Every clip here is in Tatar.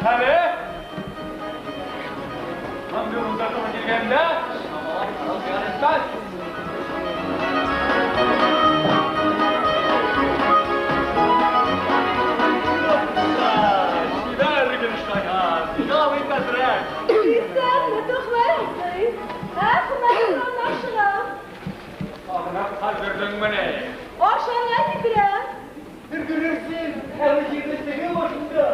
Әле! Мондый урында туры килгәндә, чамалап карау зыян итмәс. Чибәр Гөлшаян, ял ит әзрәк. Исәнме, Төхвәр абзый. Әхмәт урамнан чыгам. Сагынып хәзердеңмени? Ашарга китерәм. Өлгерерсең, әле җирне теге башында.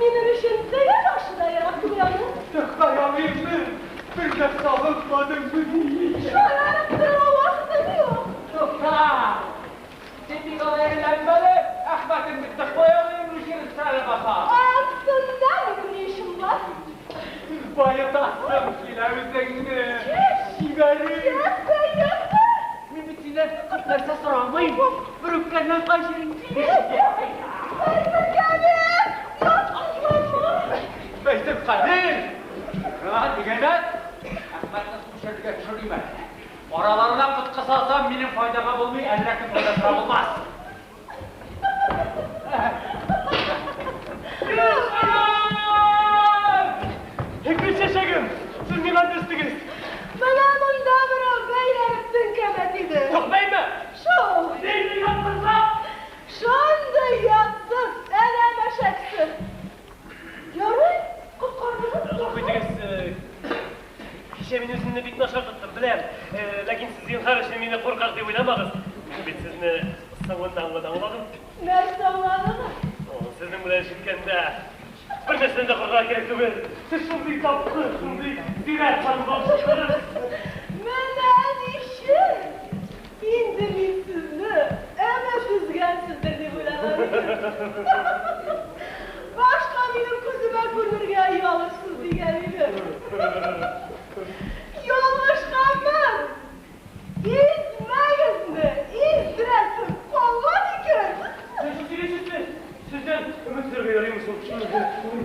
Минем өчен теге башы да ерак түгел аның. Туктай абыеңны бер дә сагынмадыңмыни? Шаярып торырга вакытым юк. Тукта! Син бик алай эреләнмә әле, Әхмәтең бит Туктай абыеңны җирәнсә ләбаса. Ансында минем ни эшем бар? Баетасым килә үзеңне, чибәрем. Ятма, ятма! Мин бит синнән күп нәрсә сорамыйм. Бер үпкәннән кай җирең Бәйтелкадир! Миңа дигәннән, Әхмәтне су эчәргә төшерим әле. Араларына коткы салсам, минем файдага булмый, әллә кем файдасына булмас. Гөл чәчәгем, сез миңа дәштегез. Менә монда берәү бәйләнеп теңкәмә тиде. Тукмаймы? Шул. Нинди ятсызлык? Шундый ятсыз, адәм әшәкесе. Ярый, коткардыгыз. Гафу итегез, кичә мин үземне бик начар тоттым, беләм. Ләкин сез зинһар өчен мине куркак дип уйламагыз. Мин бит сезне соңыннан гына аңладым. Нәрсә аңладыгыз? Сезнең белән эш иткәндә бер нәрсәдән дә куркырга кирәк түгел. Сез шундый тапкыр, шундый зирәк ханым булып чыктыгыз. Менә ничек! Инде мин сезне өмет өзгәнсездер дип уйлаган идем. Башка минем күземә күренергә оялырсыз дигән идем. Ялгышканмын! Измәгезме, издерәсем калган икән! Нәрсә сөйлисез сез? Сездән өмет өзәргә ярыймы соң?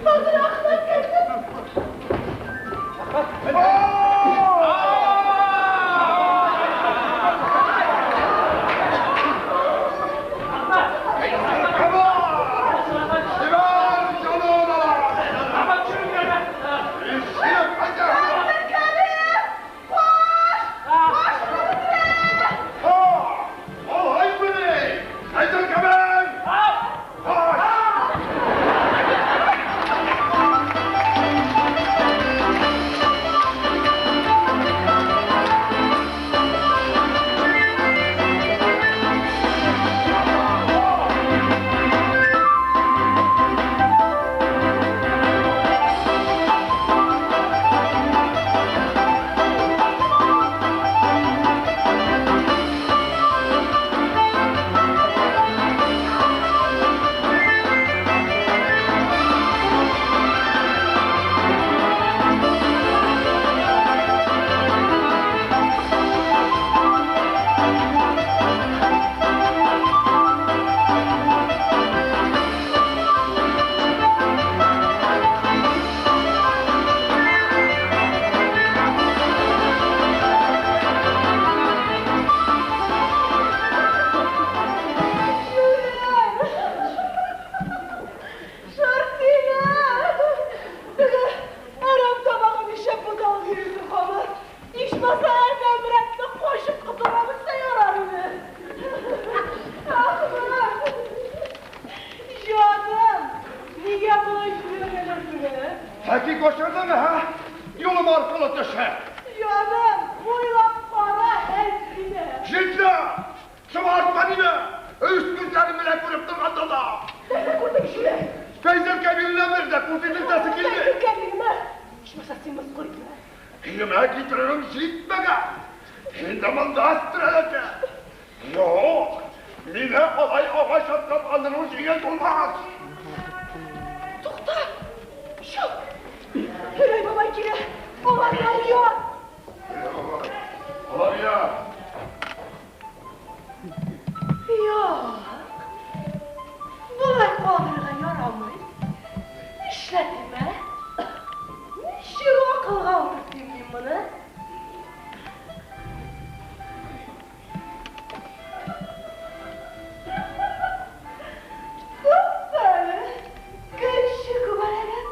Хәзер Әхмәт керсен. Габделкәрим! Кош! Башны бетерә! Шартиләр! Теге әрәм тамагы нишләп буталып йөрисең һаман? Ичмаса адәм рәтле качып котыла белсә ярар иде. Әхмәт! Җаным! Нигә болай җибәргәннәр ә? Хәки кошырдымы, һа? Юлым аркылы төшә. Җаным, уйлап кара, әйт мине. Җитә! Шомартма мине! Үз күзләрем белән күреп торганда да! Нәрсә күрдең, җүләр? Фәйзел Кәбиренә бер дә күз итәсе килми. Фәйзел Кәбирме? Ичмаса син мыскыл итмә. Өемә китерүең җитмәгән. Инде монда өстерәләсә. Юк, мине алай агач атлап алдыру җиңел булмас. Тукта! Чү! Һөрәй бабай килә. Аларга оят! Һөрәй бабай, алар оят. Юк. Болай калдырырга ярамый. Нишләтим, ә? Ничек акылга утыртыйм мин моны? Тукта әле, көлче күбәләгем.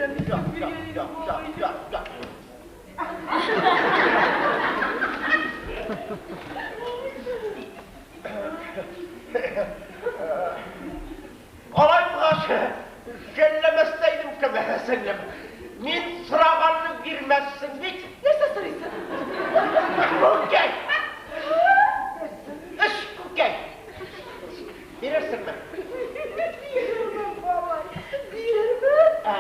Бирәм, Я, я, я. Алай булгач, жәлләмәс тә идем кебек, сеңлем. Мин сораганны бирмәссең бит. Нәрсә сорыйсың? Күкәй. Өч күкәй. Бирерсеңме? Бирермен, бабай. Бирермен. Ә,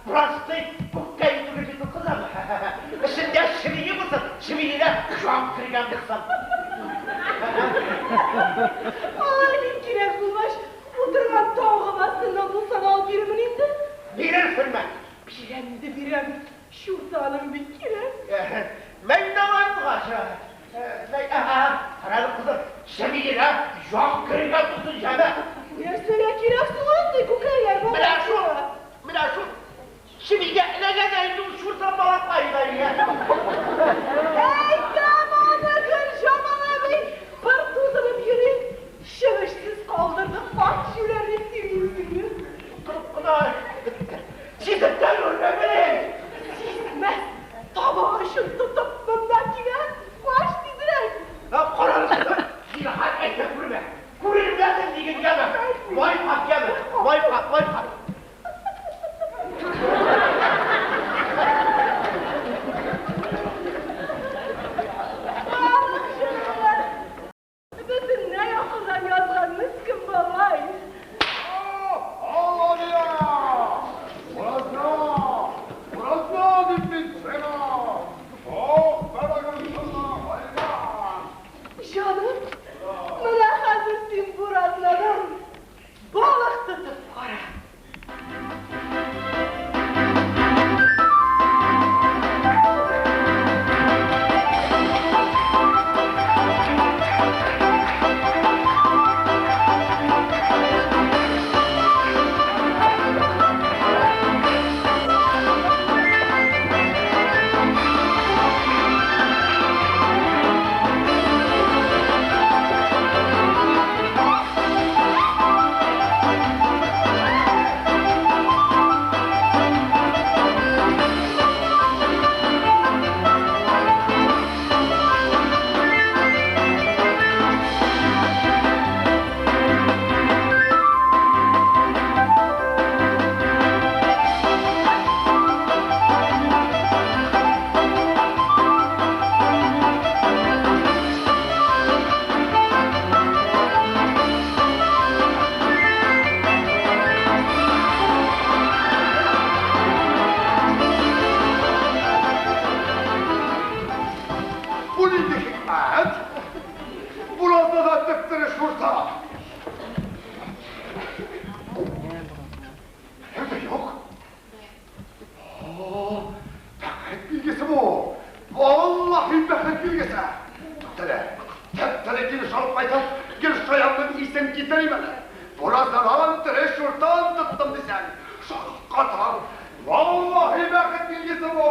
простой күкәй түгел бит ул, кызым. Эчендә чебие булсын, чебиенә җан кергән булсын. Алай бик кирәк булгач, утырган тавыгым астыннан булса да алып бирермен инде. Бирерсеңме? Бирәм инде, бирәм. Чуртаным бик кирәк. Мин дә алай булгач. Карале, кызым, чебиенә җан кергән булсын, яме. Нәрсәгә кирәк соң андый күкәйләр, бабай? Менә шул, менә шул. Чебигә эләгә дә инде ул чуртан балакай. Әйтәм аны, Гөлҗамал әби, пыр тузынып йөри. Чебешсез калдырдык, ат җүләр дип сөйли үзеңне. Кырып кына сизеп тә күрмәмени. Сизмәс, тамак өчен тотып монда килә. Кач тизрәк. Карале, кызым, зинһар әйтә күрмә. Күренмәдем диген, яме. Лайфхак, яме. Лайфхак, лайфхак. Барлык җырулар бөтенләй акылдан язган мескен бабай. Аллалия! Буразна! Буразна дип мин сиңа! Ох, бәрәгән хайван! Җаным, менә хәзер син буразнадан балык тотып кара. Бу нинди хикмәт? Буразна да теп-тере чуртан. Берәү дә юк. О, бәхет билгесе бу. Валлаһи, бәхет билгесе. Туктале, теп-тере килеш алып кайтып, Гөлшаянның исен китерим әле. Буразнадан тере чуртан тоттым дисәң, шаккатар. Валлаһи, бәхет билгесе бу.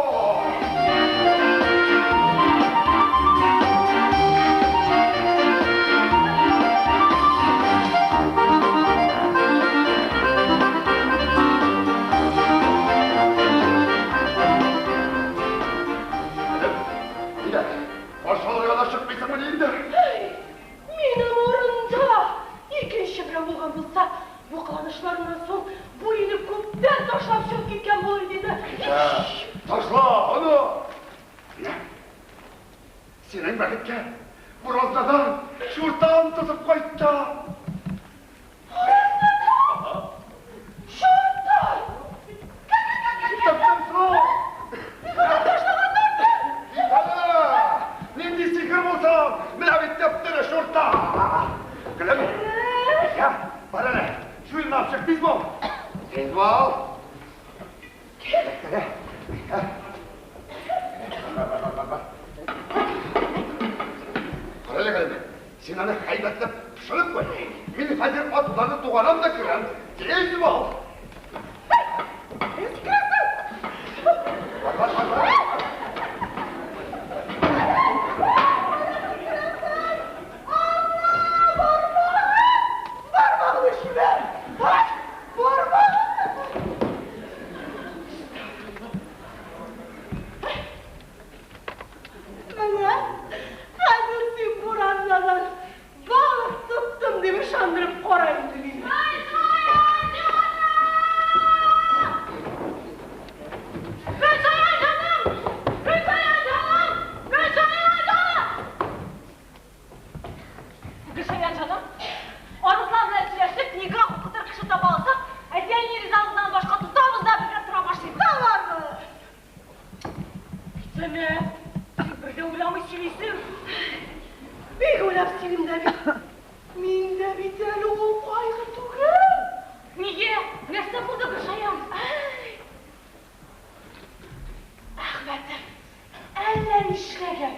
Әйдә, каршы алырга да чыкмыйсыңмыни инде? Әй, минем урында икенче берәү булган булса, бу кыланышларыннан соң бу өйне күптән ташлап чыгып киткән булыр иде. Ә, ташла аны. Менә. Синең бәхеткә буразнадан чуртан тотып кайттым. Чуртан! Тоттым соң. Ташлаганнар! Әйдә, нинди сихер булсын, менә бит теп-тере чуртан. Гөлем, я, бар әле, чуенны алып чык, тиз бул. Тиз бул. Бар, бар, бар, бар, бар. Кара әле, Гөлем, син аны һәйбәтләп пешереп куй. Мин хәзер атларны тугарам да керәм. Тиз бул. Бар, бар, бар, бар. Бармагыңны җибәр! Ай, бармагыңны! кара инде мине. Гөлсая җаным! Гөлсая җаным! Гөлсая җаным! Гөлсая җаным, Арыслан белән сөйләшеп, никах укытыр кеше таба алсак, әти-әни ризалыгыннан башка тотабыз да бергә тора башлыйбыз. Табарбыз! Сәмә, син бер дә уйламый сөйлисең. Бик уйлап сөйлим дә бит. Миндә бит әле ул кайгы түгел. Нигә? Нәрсә булды, Гөлшаян? Әй! Әхмәтем әллә нишләгән.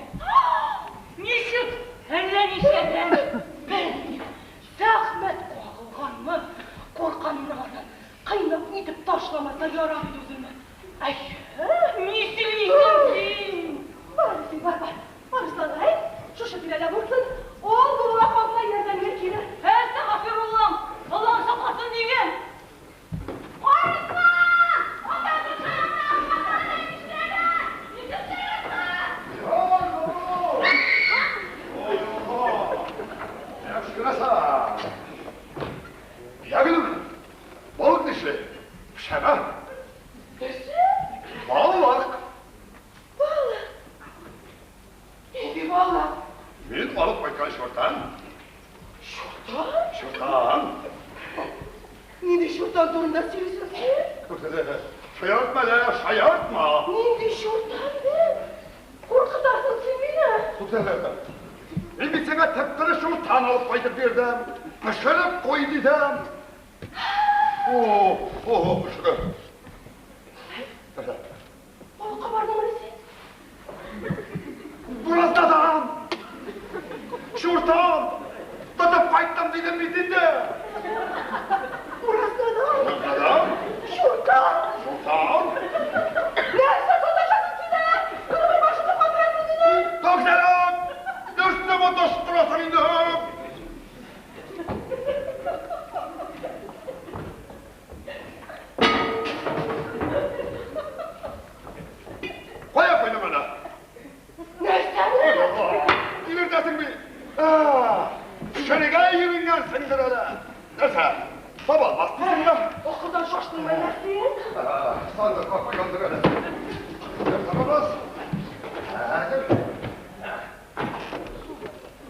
Ничек? Әллә нишләгән? Белмим. Зәхмәт кагылганмы? Куркам мин аңардан. Кыйнап нитеп ташламаса ярар иде үземне. Әй! Ни сөйлисең син? Бар син, бар, бар. Арысланга әйт, шушы тирәдә булсын. Ул булуга калса ярдәмгә килер. Әстәгъфируллаһ! Аллаһ сакласын диген. Арыслан! Ата Гөлшаянны Әхмәт әллә нишләгән? Ничек сөйлисең? Ягылым, балык нишли? Пешәме? Балык. Балык. Нинди балык? Мин алып кайткан шуртан. Шуртан? Шуртан. Нинди шуртан турында сөйлисең син? Шаяртма әле, шаяртма. Нинди шуртан бит? Куркытасың син мине. Мин бит сиңа тып-тыры шуртан алып кайтып бирдем. Пешереп куй дидем. О, о, пешереп. Балыкка бардың син? Буразнадан! Шуртан! Тотып кайттым дидем бит инде. Буразнадан? Буразнадан? Шуртан! Шуртан? Нәрсә саташасың син әле? Көнебер башыңны катырасың инде. Токсарым! Нәрсә маташып торасың инде? Кая куйдың аны? Нәрсәне? Йөртәсең бит. Пешерергә йөргәнсеңдер әле. Нәрсә? Таба алмас дисеңме? Акылдан шаштыңмы әллә син? Сандыкка куйгандыр әле. Табабыз. Хәзер.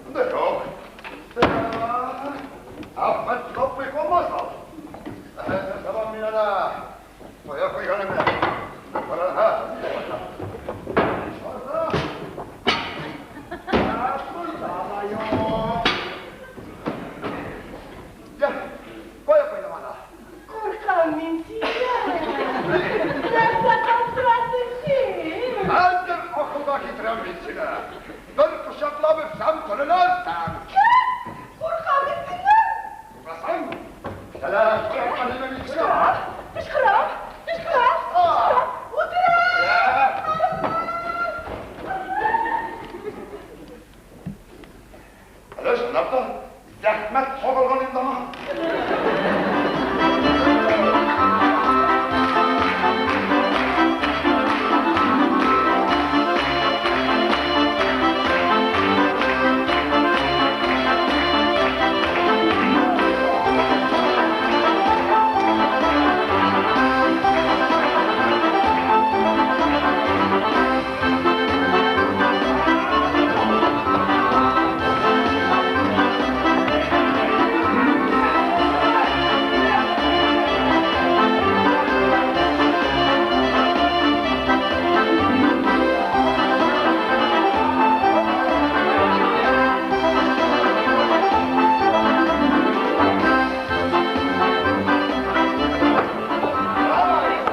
Монда юк. Әхмәт тапмый калмас ал. Табам мин аны. Кая куйганыңны? Кара, ха. Я, кая куйдым аны? Куркам мин синнән. Нәрсә таптырасың син? Хәзер акылга китерәм мин сине. Бер кочаклап үпсәм терелерсең. Кем? Куркам мин синнән. Куркасаң, сәлам, курыккан мин сине. Кычкырам, кычкырам, кычкырам. Утырам! Әле чынлап та зәхмәт кагылган инде аңа.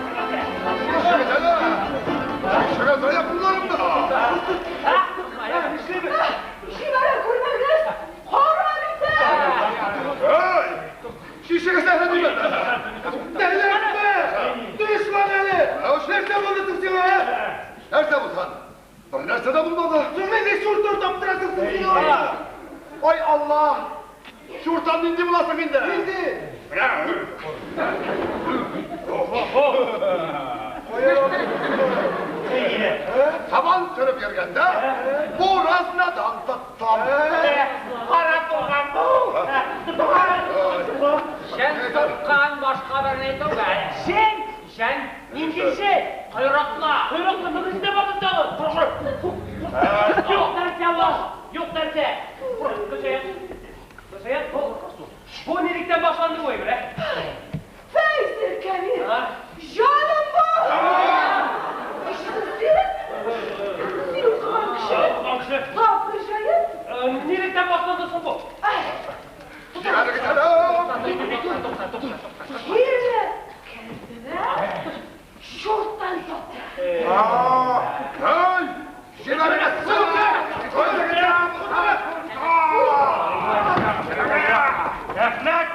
Шишегез әле, шишегез аякларымда. Җибәрә күрмәгез! Кара бит! Эй, шишегез әле димен. Дәләтмә! Дошман әле! Нәрсә булды соң сиңа, ә? Нәрсә булсын? Бер нәрсә дә булмады. Соң нинди шуртан таптырасың син миңа? Ай Алла! Шуртан нинди буласың инде? Нинди? Табан сөреп йөргәндә, буразнадан тоттым. Кара туган бу! Туган! Гөлшәят. Гөлшәят, бу бу нилектән башланды бу әйбер, ә? Фәйзел Кәбир! Җаным бу! Син? Син укыган кеше? Укыган кеше. Тап Гөлшәят? Нилектән башланды соң бу? Кире керде Чуртан тапты. Эй! Әхмәт!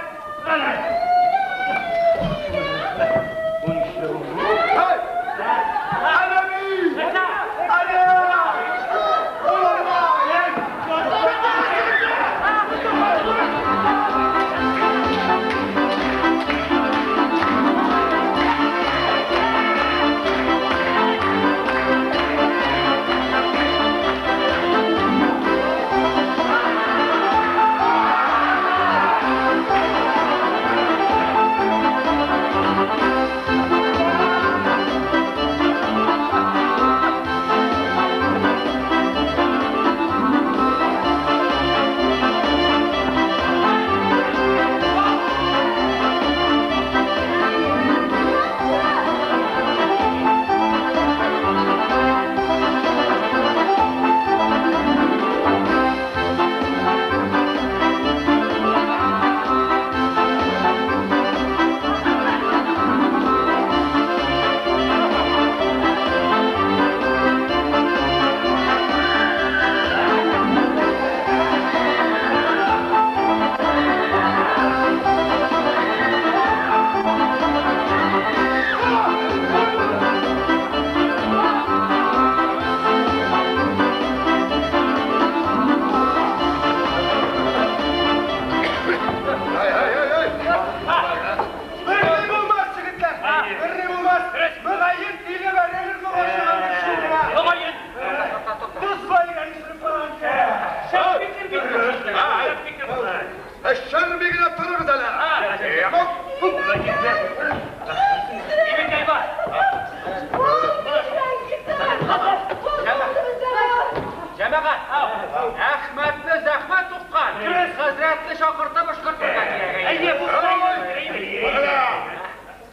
Әхмәтне зәхмәт туккан. Хәзрәтне чакыртып ышкыртырга кирәк. Әйе, бу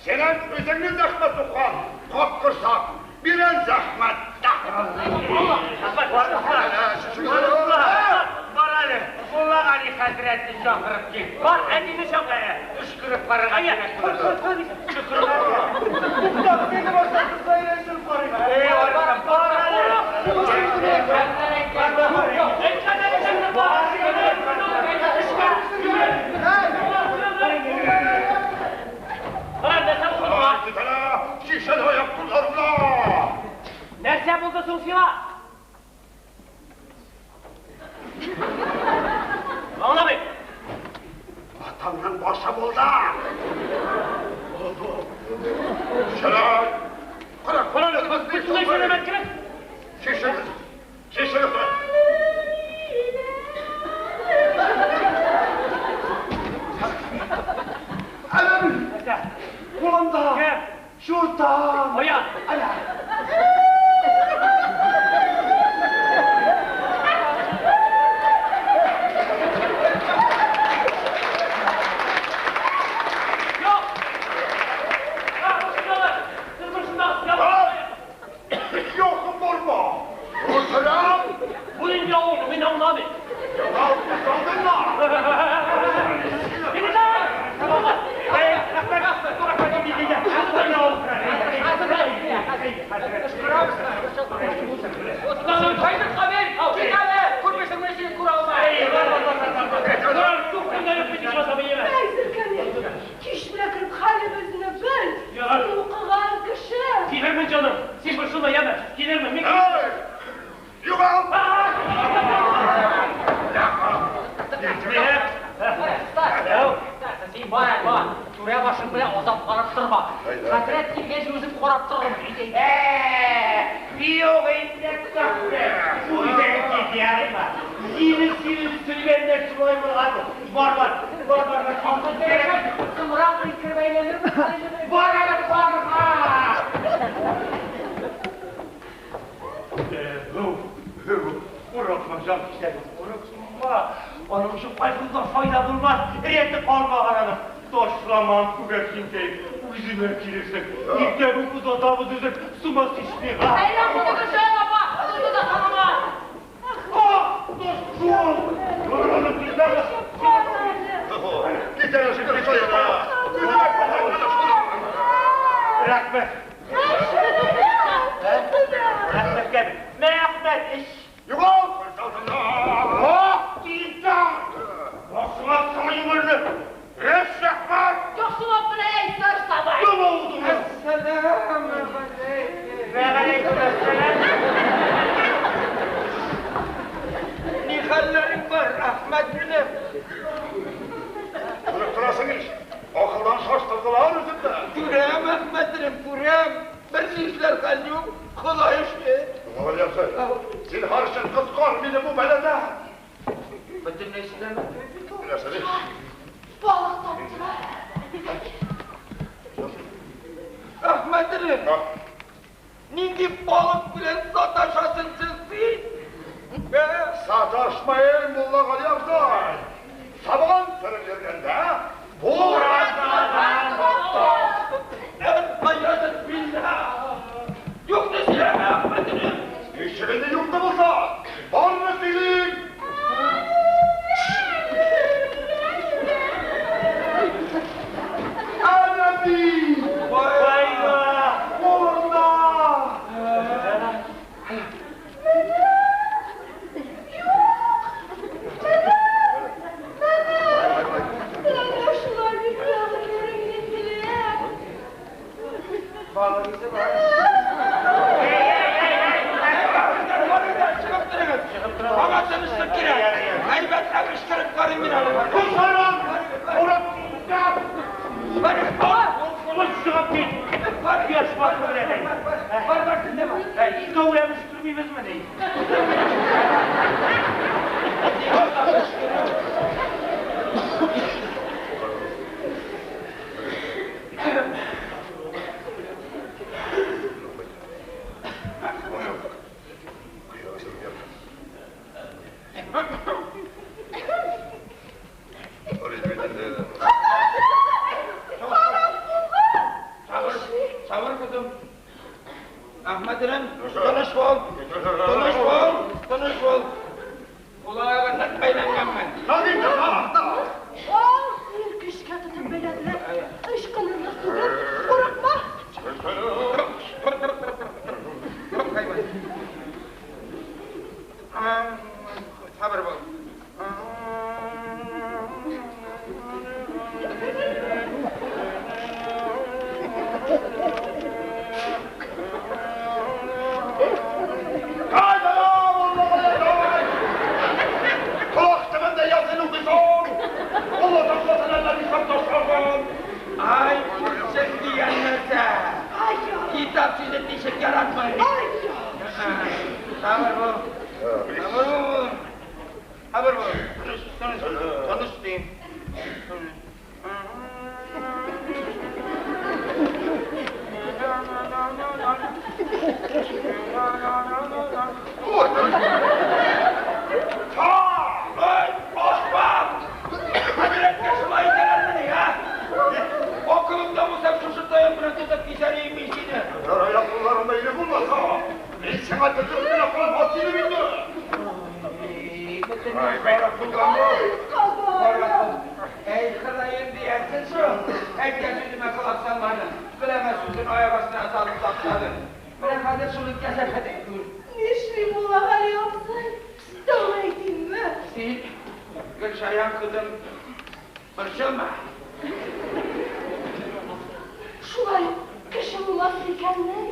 Сенен үзеңне зәхмәт туккан. Капкырсак, бирән зәхмәт. Бар әле, Мулла Гали хәзрәтне чакырып кил. Бар, әтине чакыр. Өшкереп карарга кирәк. Нәрсә булды соң сиңа? Аңламыйм. Атаңның башы булды. Шәрәк! Кара, кара, Шулай сөйләмәк кирәк. Шешегез! Шешегез! Әлем! Кулымда! Кем? Чуртан! Каян? Әнә! Юк! Ha, шундагы. Сез шундагы. Юкым булма! Утырам! Бу нинди авыру, мин аңламыйм. Фәйзел Кәбир, кич белән кереп хәлебезне бел. Син укыган кеше. Килермен, җаным. Син борчылма, яме. Килермен. Мин Югал! Син бар, бар. Түрә башың белән азапланып торма. Хәзрәт килгәч үзем карап торырмын. Юк инде тәкъдир. Үзең китә Сине сөйләгәннәр шулай булган. Бар, бар, бар, бар, бар. Соңрак кереп әйләнермен. Бар әле, бар. Курыкма, җан кисәгем, курыкма. курыкма. Аның өчен кайгыдан файда булмас. Рәте калмаган аның. Ташламам күгәрченкәй. Үземә килерсең. Иртәгә үк озатабыз үзен сумасшедшийга. Әйдә, Гөлшаян апа, озата да таныма. А, ташламам. Рәхмәт. Рәхмәт кәбе. Мәхмәт эш. Югал! Ах, тинтәк! Башыңа салыйм. Эш, Әхмәт! Яхшылап менә әйт, сабай. Кем oldu? Әссәләмү галәйкүм. Вә галәйкүм әссәлам. Ни хәлләрең бар, Әхмәт минем? Күреп торасың ич. Акылдан шаштырдылар үзеңне. Күрәм, Әхмәтем, күрәм. Бер ни эшләр хәл юк. Ходай эше. Мулла абзый, зинһар өчен коткар мине бу бәладән. Бөтенләй сөйләмә. Нәрсә ди? Балык таптылар. Әхмәтем, нинди балык белән саташасың син? Саташмайын, Мулла Гали абзый. Сабан сөреп йөргәндә буразнадан Әлбәят билла. Юкны сөйләмә, Әхмәтем. Ишегеңне юк та булса, барны сөйлим. Әнә бит! Вайга! Кулында! Менә шулай бит бәгырьләреңне беләм. Балык исе бар. Чыгып торыгыз. Аңа тынычлык кирәк. Әйбәтләп өшкереп карыйм мин аны. Гөлшаян! Урап тинтәк! Бар, бар. Кулын чыгып кит. Бар, Яшь башы белән. Бар, бар, син бар. Икәүләп өшкермибезмени? Sabır, sabır kızım. Ahmet'im, тыныч бул. Тыныч бул, тыныч бул. Кулага нык бәйләнгәнмен. Ал, көчкә тотып бәйләделәр. Ычкынырлык түгел, курыкма. Хайван. Sabır bul. Колак төбендә язын укыйсың. Алла сакласын, әллә нишләп ташларсың. Ай, күрсен дигән нәрсә. Ай, я. Китап сүзен ничек яратмый. Ай, я. Sabır bul. Sabır bul. Sabır bul. Тыныч, тыныч, тыныч дим. Ай, Osman! Хәзрәткә шулай итәләрмени, а? Акылымда булсам, шушы таяк белән тотып кисәр идем мин сине. Аякларыңда иле булмаса, мин сиңа төкереп кенә калмас идем инде. Бөтенләй харап булган бу. Харап булган. Әй, Ходаем диярсең шул. Әйткән сүземә колак салмадың. Беләмә сүзен аяк астына салып таптадың. Менә хәзер шуның кәсәфәтен күр. Нишли Мулла Гали абзый? Тыңла әйтимме? Син, Гөлшаян кызым, борчылма. Шулай кеше булмас икәнме?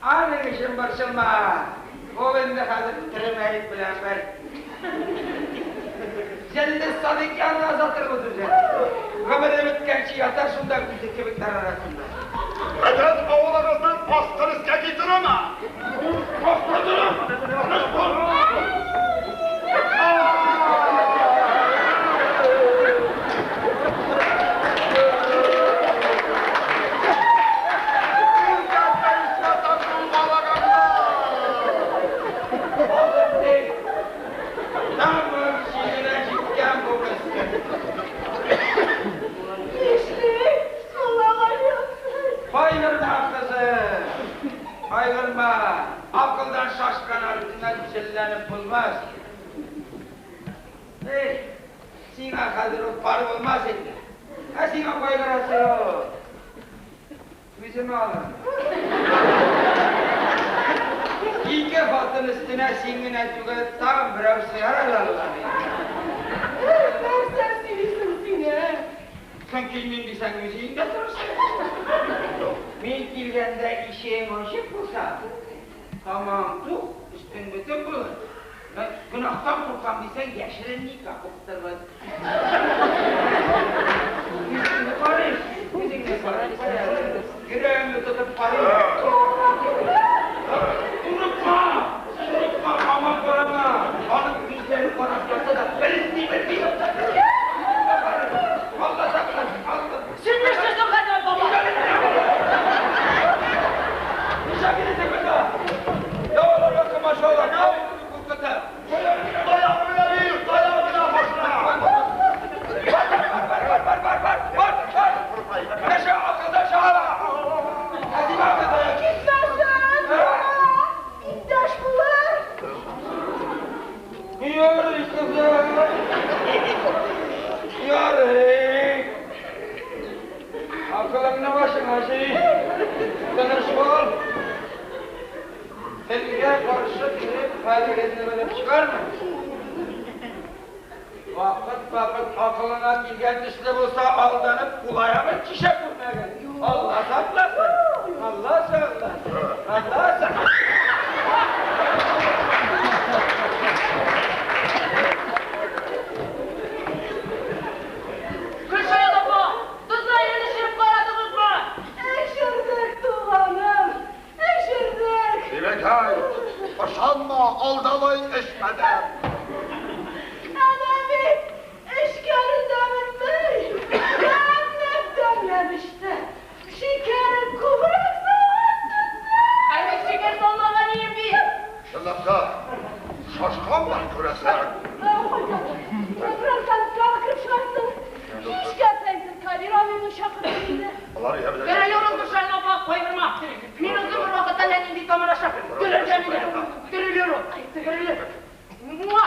Аның өчен борчылма. Ул инде хәзер тере мәет белән бер. Җәлле Садыйк янына озатырбыз үзен. Гомере беткәнче ятар шунда үзе кебекләр арасында. Бөтен авылыгызның астын өскә китерәме? Тыныч бул. Балык ди. Тамам Әй, сиңа хәзер ул пар булмас инде. Ә сиңа кайгырасы юк. Үзем алырмын. Ике хатын өстенә син генә түгел, тагын берәү сыяр әле Алла бирсә. Нәрсә сөйлисең син, ә? Соң килмим дисәң, үз өеңдә торырсың. Мин килгәндә ишегең ачык булса, тамагың тук, өстең бөтен булыр. Гөнаһтан куркам дисәң, яшерен никах укытырбыз. Үзеңне карыйк, үзеңне карыйк. Йөрәгеңне тотып карыйк. Курыкма, курыкма, һаман карама. Аның күзләре карап ятса да, берни белми. Алла сакласын, Алла. Син нишлисең хәзрәт баба? Нишләп йөрисең монда? Даваларга комачаулама, куркыта. Таяк белән бир, таяк белән башына. Бар, бар, бар, бар, бар, бар, бар. Кеше акылда чыгара. Әзимә кызы. Китмәсәң, иптәш булыр. Ярый, кызым. Ярый. Акылыңны башыңа җый. Тыныч бул. Телгә каршы килеп, хәлегезне белеп чыгармын. Вакыт-вакыт акылыңа килгән төсле булса, алданып, кул-аягын чишә күрмәгез. Алла сакласын. Алла сакласын. Алла сакласын. Гөлшая апа, тозлы айран эчереп карадыгызмы? Эчердек, туганым, эчердек. Димәк, ышанма, алдамый эчмәдем. Әнә бит, эчкәнен дә белми. Тәмләп тәмләп эчте. Шикәре күбрәк салган төсле. Ә мин шикәр салмаган идем бит. Чынлап та, шашкан бар күрәсең. Бераздан тагы кереп чыгарсың. Кичкә әйтер, Кабир абыйны чакырып инде. Алар я белә. Терелү Гөлшая апа, кайгырма. Мин үзем бер вакытта әллә нинди тамыр аша терелгән идем. Терелү. Терелү. Муа!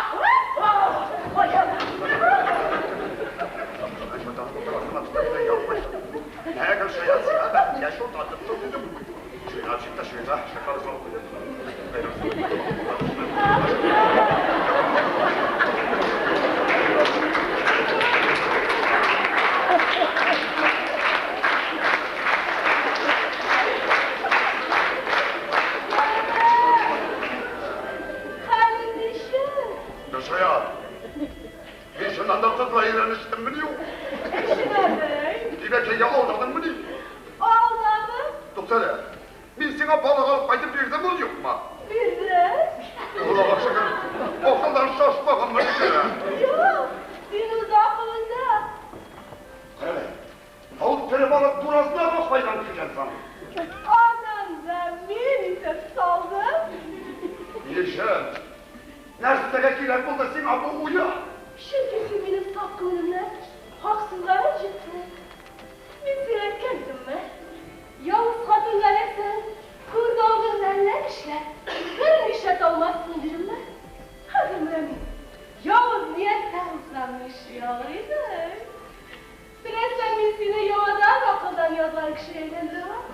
Ne Gülşah'ya sıra ben yaş ortadım durdum. Şuna çıktı şuna, şakalı saldı. Хәлең ничек? Gülşah'a, bir şundan da tutma iğreniştim biliyor. Эчмәдең. Demek ki ya aldadın mı değil? Алдадым. Doktora, min seni balık alıp kaytıp birdim ol yok mu? Бирдем. Allah'a şükür, okuldan şaşmağım mı diyeceğim? Юк, син үз акылыңда. Evet. Alıp telefonu burasına bak faydan tükensen. Аннан да мин итеп салдым. Yeşil, Нәрсәгә кирәк булды сиңа бу уя? Чөнки син минем саф күңелемне хаксызга рәнҗеттең. Мин сиңа әйткән идемме? Явыз хатынга эләксәң, күз алдыңда әллә нишләп, берни эшләтә алмассың дидемме? Хәзер менә мин явыз нияттә булсам нишли алыр идем? Теләсәң, мин сине яңадан акылдан язган кешегә әйләндерә алам.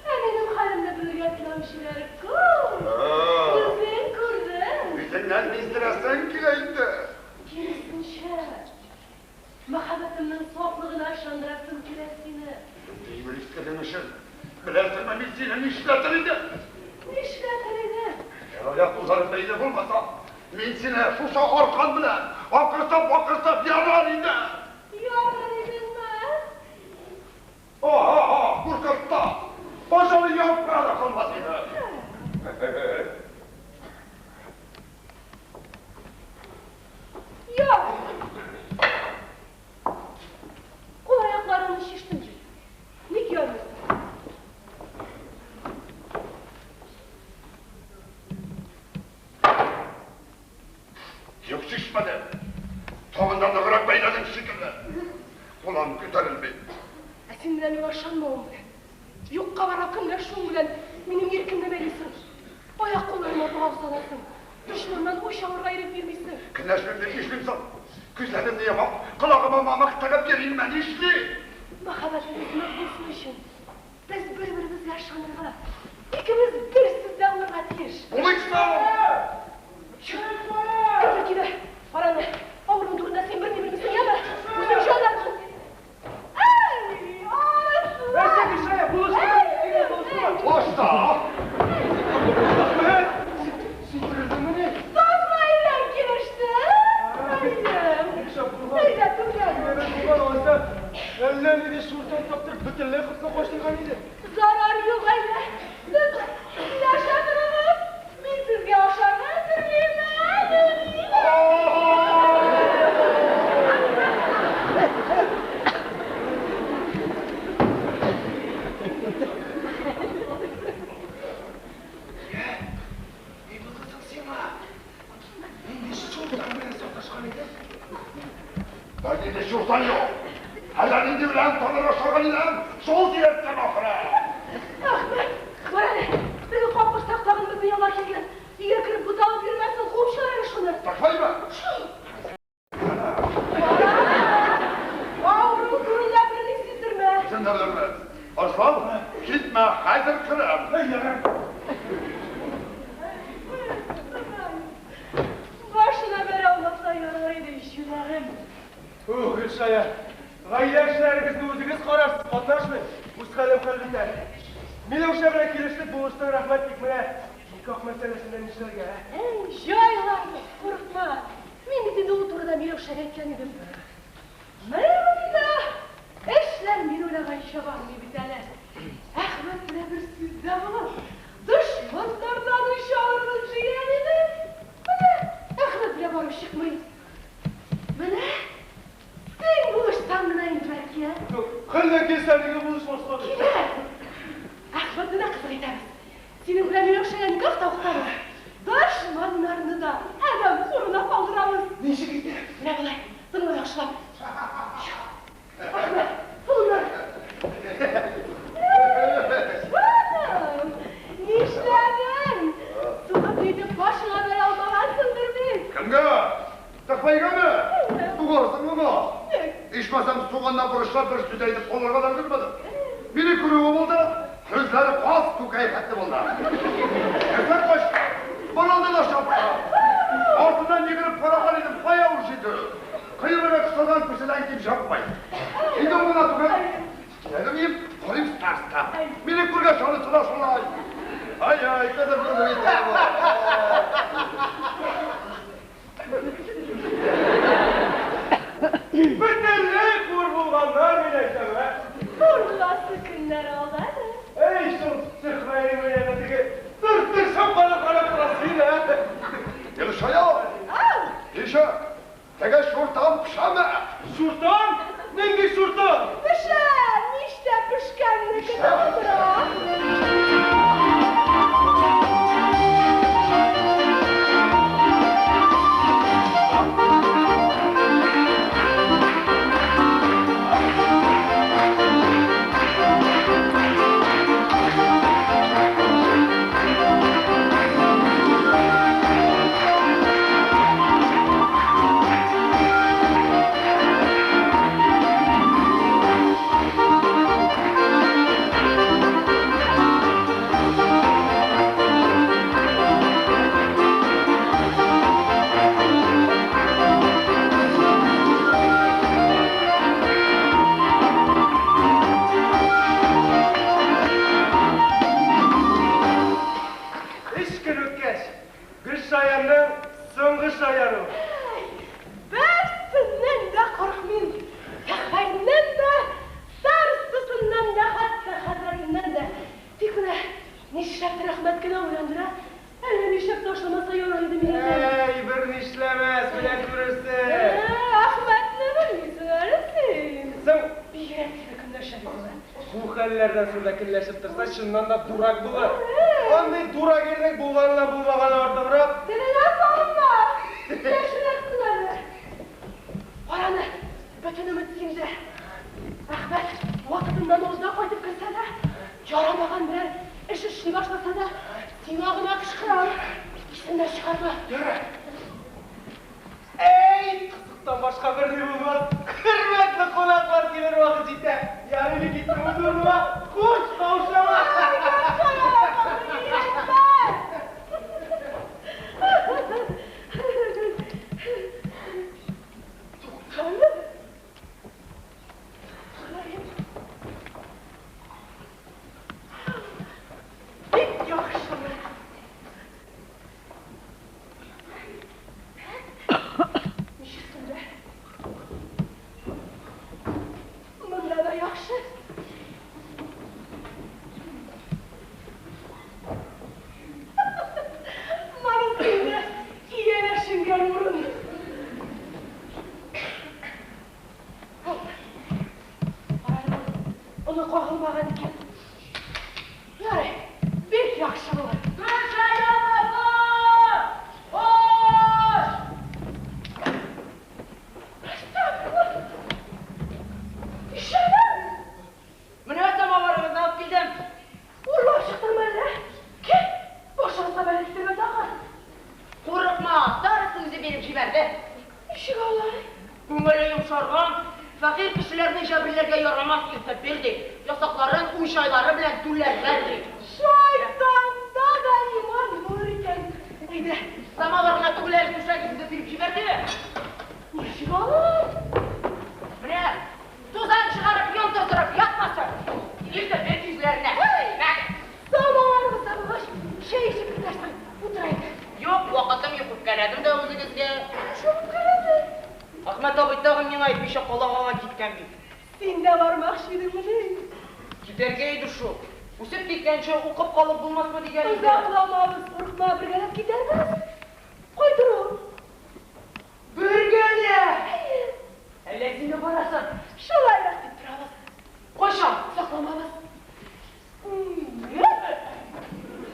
Ә минем хәлемне белергә теләүчеләр күп. Үзең күрдең. Үзеңнән биздерәсең килә инде. Киресенчә, мәхәббәтемнең сафлыгына ышандырасым килә сине. Деймелистең өчен беләсеңме мин сине нишләтер идем? Нишләтер идең? Аяк кулларым бәйле булмаса, мин сине шушы аркан белән акыртып-акыртып ярар идем. Ярар идеңме? Аһа, куркытта. Башыңны япма да калмас иде. Юк. Кул-аякларыңны чиштем бит. Ник ярмыйсың? Юк чишмәдем. Тагын да ныграк бәйләдең шикелле. Кулым күтәрелми. Ә син менә миңа ышанмавың белән, юкка барга көнләшүең белән минем иркемне бәйлисең. Аяк-кулларыма богау саласың. Дошманнан үч алырга ирек бирмисең. Көнләшмим дип нишлим соң? Күзләремне ямап, колагыма мамык тыгып йөрим, нишлим? Мәхәббәтебез нык булсын өчен без бер-беребезгә ышанырга, икебез бер сүздә булырга тиеш. Булыйк соң! Кемдер килә. Караны, авыруың турында син берни белмисең, яме? Үзең җайларсың. Әй, Арыслан! Нәрсә, Гөлшая, булышма! Әйдә, булышма! Башта! Әхмәт! Син терелдеңмени? Сафа белән килеште. Әйем. Әйдә, түгел. Булган алайса, әллә нинди шуртан таптырып, бөтенләй котны качырган иде. Зарар юк, әйдә. Сез сөйләшә торыгыз. Мин сезгә ашарга әзерлим. Ни булды соң сиңа? Нинди шуртан белән саташкан идең? Бернинди шуртан юк. Әллә нинди белән таныр ашаган идем, шул тирәттән ахыры. Әхмәт, бар әле. Теге капкорсак тагын безнең янга килгән. Өйгә кереп буталып йөрмәсен, куып чыгар әле шуны. Такмаймы? Авыру турында берни сиздермә. Син дә белермен. Арыслан, китмә, хәзер керәм. Башына бәрә алмаса ярар иде, җүләрем. Ух, Гөлшая, гаилә эшләрегезне үзегез карарсыз, катнашмыйм. Үз хәлем хәл битәр. Миләүшә белән килештек, булыштың, рәхмәт, тик менә никах мәсьәләсендә нишләргә, ә? Әй, җайларбыз, курыкма. Мин бит инде ул турыда Миләүшәгә әйткән идем. Менә монда эшләр мин уйлаганча бармый бит әле. Әхмәт белән бер сүздә булып, дошманнардан үч алырбыз дигән идем. Менә Әхмәт белән барып чыкмый. Менә син булышсаң гына инде бәлки, ә? Хәлдән килсә, нигә булышмаска? Килә. Әхмәтне дә кызык итәбез. Синең белән Миләүшәгә никах та укытабыз. Дошманнарны да адәм хурына калдырабыз. Ничек итеп? Менә болай, тыңла яхшылап. Әхмәт, булыр. Җаным, нишләдең? Сугып нитеп башыңа бәрә алмагансыңдыр бит. Кемгә? Такмайгамы? Тугарсың моңа. Ичмасам суганнан борычлап бер сүз әйтеп калырга да өлгермәдем. Мине күрүе булды, күзләре каз күкәй хәтле булды. Әхмәт качты, борылды да чапты. Артыннан йөгереп караган идем, кая ул җитү? Кыйбыры кысылган күседән ким чапмый. Инде ул гына түгел, киләдем карыйм староста. Мине күргәч анысы да шулай. Ай-ай, кызым, кызым итә бу. Бөтенләй хур булганнар, мин әйтәм, ә? Хур буласы көннәр алда әле. Әй, шул Сөхрәй белән теге төрттерсәм кара карап торасың, ә? Гөлшая! Ау! Ишә, теге шуртан пешәме? Шуртан? Нинди шуртан? Пешә! Мичтә пешкәнне көтеп утыра. Өч көн үткәч, Гөлшаянның соңгы шаяруы. Берсеннән дә курыкмыйм. Кәхвәйннән дә, старостасыннан да, хәтта хәзрәтеннән дә. Тик менә нишләптер Әхмәт кенә уйландыра. Әллә нишләп ташламаса ярар иде мине. Әй, бер нишләмәс, менә күрерсең. Әхмәтне белмисең әле син. Соң Бигрәк тә көнләшә бит ул. бу хәлләрдән соң да көнләшеп торса, чыннан да дурак булыр. Андый дурак ирнең булганына булмаганы артыграк. Теленә салынма! Яшерәсең әле. Караны, бөтен өмет синдә. Әхмәт вакытыннан алда кайтып керсә дә, ярамаган берәр эш эшли башласа да, сиңа гына кычкырам. Исеңнән чыгарма. Ярар. Әй, кызык. Уттан башка берни булмас. Хөрмәтле кунаклар килер вакыт җитә. Ярый мин киттем үз урыныма. Хуш, каушама. Туктале. Бик яхшы. Ничек сүндә? Монда да яхшы. Монысы инде ияләшенгән урын. Оны кагылмаган икән. Ярый, бик яхшы булыр. Гөлшаян апа! Хуш! Әстәгъфирулла. Ишәләр! Менә самавырыгызны алып килдем. Урлап чыктыңмы әллә? Кил, башыгызга бәла китермә тагы. Курыкма, староста үзе биреп җибәрде. Ничек алай? Күңеле йомшарган, фәкыйрь кешеләрне җәберләргә ярамас илтеп бир ди. Ясакларын үч айлары белән түләрләр ди. Шайтанда да иман булыр икән. Әйдә. Самавыр гына түгел әле, түшәгегезне биреп җибәрде. Ничек алай? Менә тузан чыгарып яндырдырып ятмасын. Илтеп бир йөзләренә. Самавырыгыз да булгач, чәй эчеп китәрсең. Утыр әйдә. Юк, вакытым юк, үпкәләдем дә үзегезгә. Шул үпкәләдең. Әхмәт абый тагын миңа әйтмичә калага киткән бит. Син дә бармакчы идеңмени? Китәргә иде шул. Үсеп киткәнче укып калып булмасмы дигән иде. Озакламабыз, курыкма, бергәләп китәрбез. Кайтыр ул. Бергәләп! Әйе. Әллә син дә барасың? Шулайрак дип торабыз. Кайчан? Озакламабыз.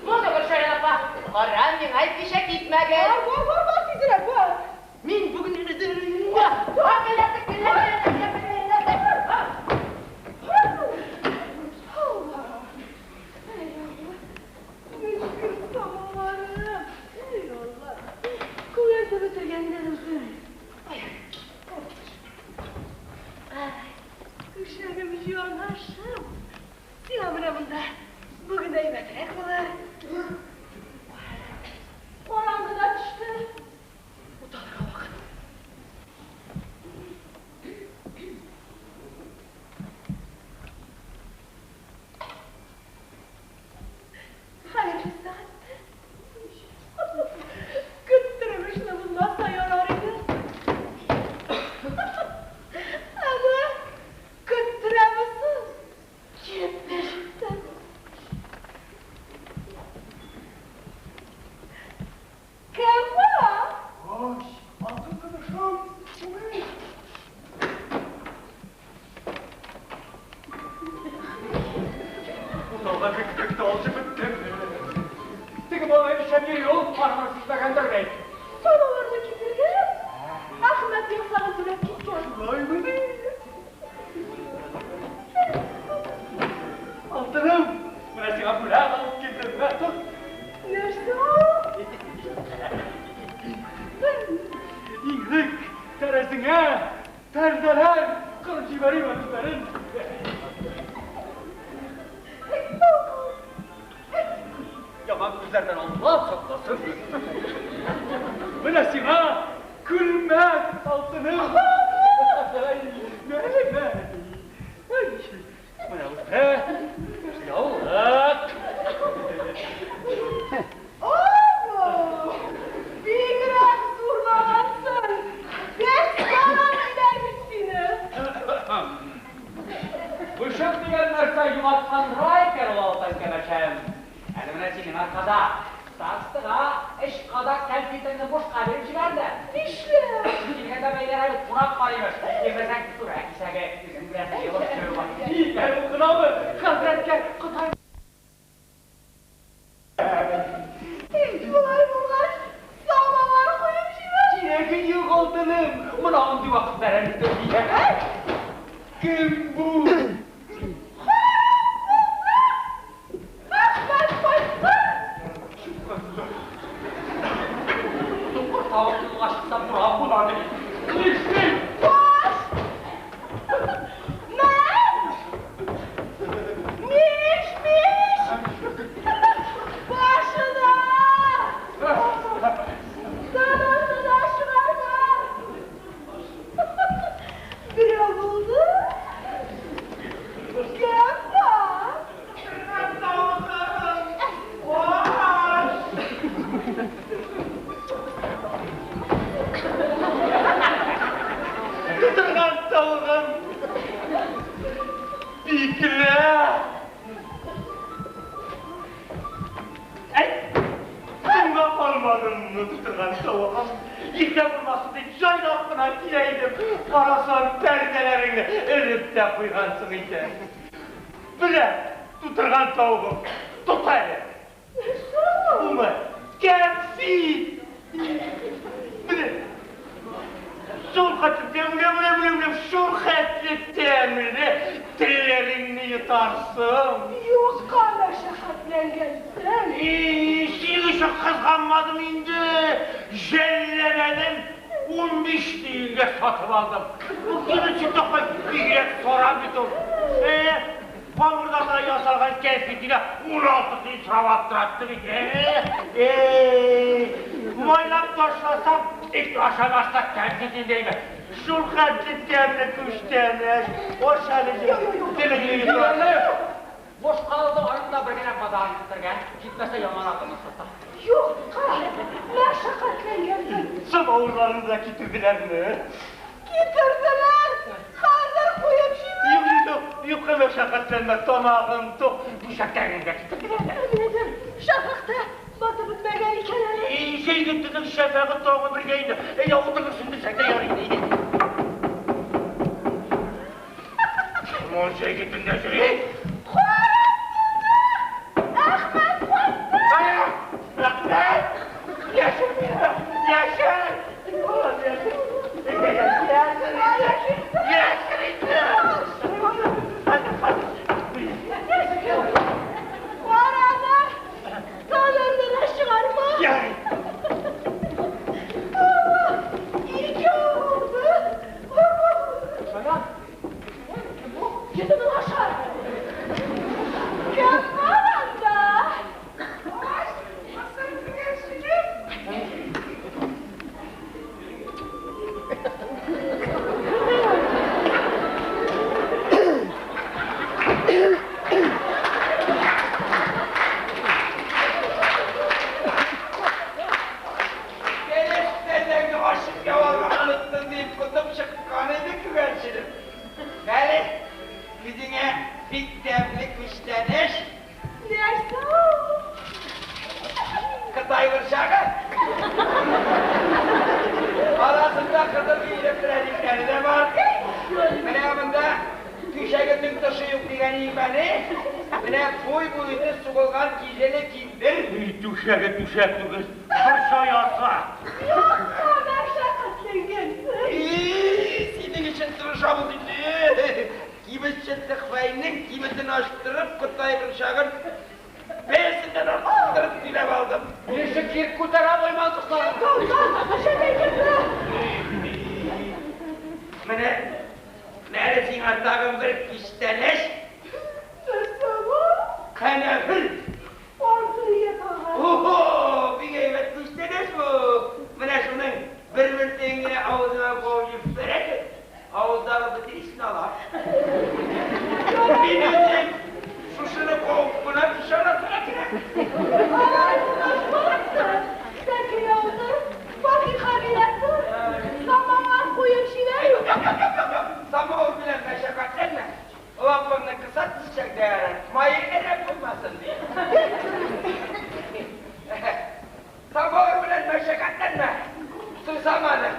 Булды, Гөлшәрә апа. Кара, миңа әйтмичә китмәгез. Бар, бар, бар, бар, тизрәк, бар. Мин бүген Алла! Эй, Алла! Мөшкел самавырым! Эй, Алла! Күгәртеп бетергәннәр үзен. Ай, ай, түшәгем җанашым. Сиңа менә монда бүген әйбәтрәк булыр. Караңгы да төште. Уталырга вакыт. Хәерле сәгатьтә. Көттереп эшне булмаса ярар иде. Әнә, көттерәбез. Килеп тә җитте. Кем бу? Ой, алтын көмешем. Ой. Утауга бик бик талчып беттем. Теге бала нишләп йөри ул? Арман сизмәгәндер бит. Самавырны китергән. Әхмәт ясагын түләп киткән. Шулаймыни? Алтыным, менә сиңа бүләк алып килдем. Мә, тот. Нәрсә ул? Иңлек, тәрәзеңә, пәрдәләр кырып җибәрим үзләрен. Яман күзләрдән Алла сакласын. Менә сиңа күлмәк, алтыным. Ай, мә, мә. Ай, менә үзе яулык. Abo! Бигрәк зурлагансың. Бәссалам диләр бит сине. Бышык дигән нәрсә югалткандыра икән ул алтын кәбәшем. Әле менә синең аркада старостага өч кадак кәнфитеңне бушка биреп җибәрде. Нишләп? Килгәндә бәйләр әле кунак бар имеш. Бирмәсәң, түрә кисәге, үзең беләсең, елып төшерү бар. Икән ул гынамы? Хәзрәткә Кытай Шулай булгач, самавыр куеп җибәр. Кирәге юк, алтыным. Менә андый вакытлар әле дия. Кем бу? Әхмәт кайтты. Тавык юлга чыкса, буран була ди. Нишлим? тавыгым. Бикле. Әй, соңга калмадыммы тутырган тавыгым? Иртә булмасын дип җайлап кына килә идем. Карасам, пәрдәләреңне элеп тә куйгансың икән. Менә тутырган тавыгым. Тот әле. Бумы? Кәнфит. Менә. Шул хәтле, менә, менә, менә, менә, шул хәтле тәмле телләреңне йотарсың. Юкка мәшәкатьләнгәнсең. И, синең өчен кызганмадым инде. Жәлләмәдем. 15 тиенгә сатып алдым. Бу кибетче тапмай бигрәк сорап бит ул. Камырдан да ясалган кәнфитенә 16 тиен сорап аптыратты бит. Майлап ташласам, ит ашамаска кәнфит инде. Шул хәтле тәмле күчтәнәч. Аша әле. Телеңне йотар. Бош калды, артында бер генә базар китергән. Җитмәсә яман атымыз сата. Юкка мәшәкатьләнгәнсең. Самавырларны да китерделәрме? Китерделәр. Хәзер куеп җибәр. Юк, юк, юкка мәшәкатьләнмә, тамагым тук. Түшәкләрен дә китерделәр. Әминәдәм, шәфәкътә батып бетмәгән икән әле. Җәйге төннең шәфәгы таңы бергә инде. Әйдә, утырыгыз сүндерсәк тә ярый инде. Шимон җәйге төндә йөри. Әхмәт кайтты! Әхмәт! Яшер мине! Яшер! Балам, яшер! Яшер! Яшер инде! Хәзер, хәзер. Карама! Танырны да чыгарма! Ярый. Ике булды! Шаян, Йөземне ашар! Кем бар анда? Кәләш ачып явалга оныттың дип котым чыккан иде күгәрченем. Әле үзеңә бик тәмле күчтәнәч. Нәрсә ул? Кытай борчагы. Арасында кызыл киелеп прәнекләре дә бар. Менә монда түшәгемнең тышы юк дигән имәне. Менә буй буе сугылган кизеле киндер. Түшәге түшәк түгел, борча яса. Юкка мәшәкатьләнгәнсең. Синең өчен тырышабыз инде. Кибетче Төхвәйнең кибетен ачтырып, Кытай борчагын бәясеннән арттырып түләп алдым. Ничек кир күтәрә алмыйм дусларым. Шәкәй. Менә әле сиңа тагын бер күчтәнәч. Нәрсә бу? Канәфер. Артыйы тагын. Охо, бик әйбәт күчтәнәч бу. Менә шуның бер бөртеген генә авызыңа куып җибәрәсең. Авыздагы бөтен исен ала. Мин үзем шушыны куып кына кеше арасына керәм. Алай булашмасын. Сәкегә утыр, фатиха бирәсең. Самавыр куеп җибәр. Самавыр белән мәшәкатьләнмә. Лампаңны кыса төшсәң дә ярар. Мае әрәм булмасын ди. Самавыр белән мәшәкатьләнмә. Сусамады.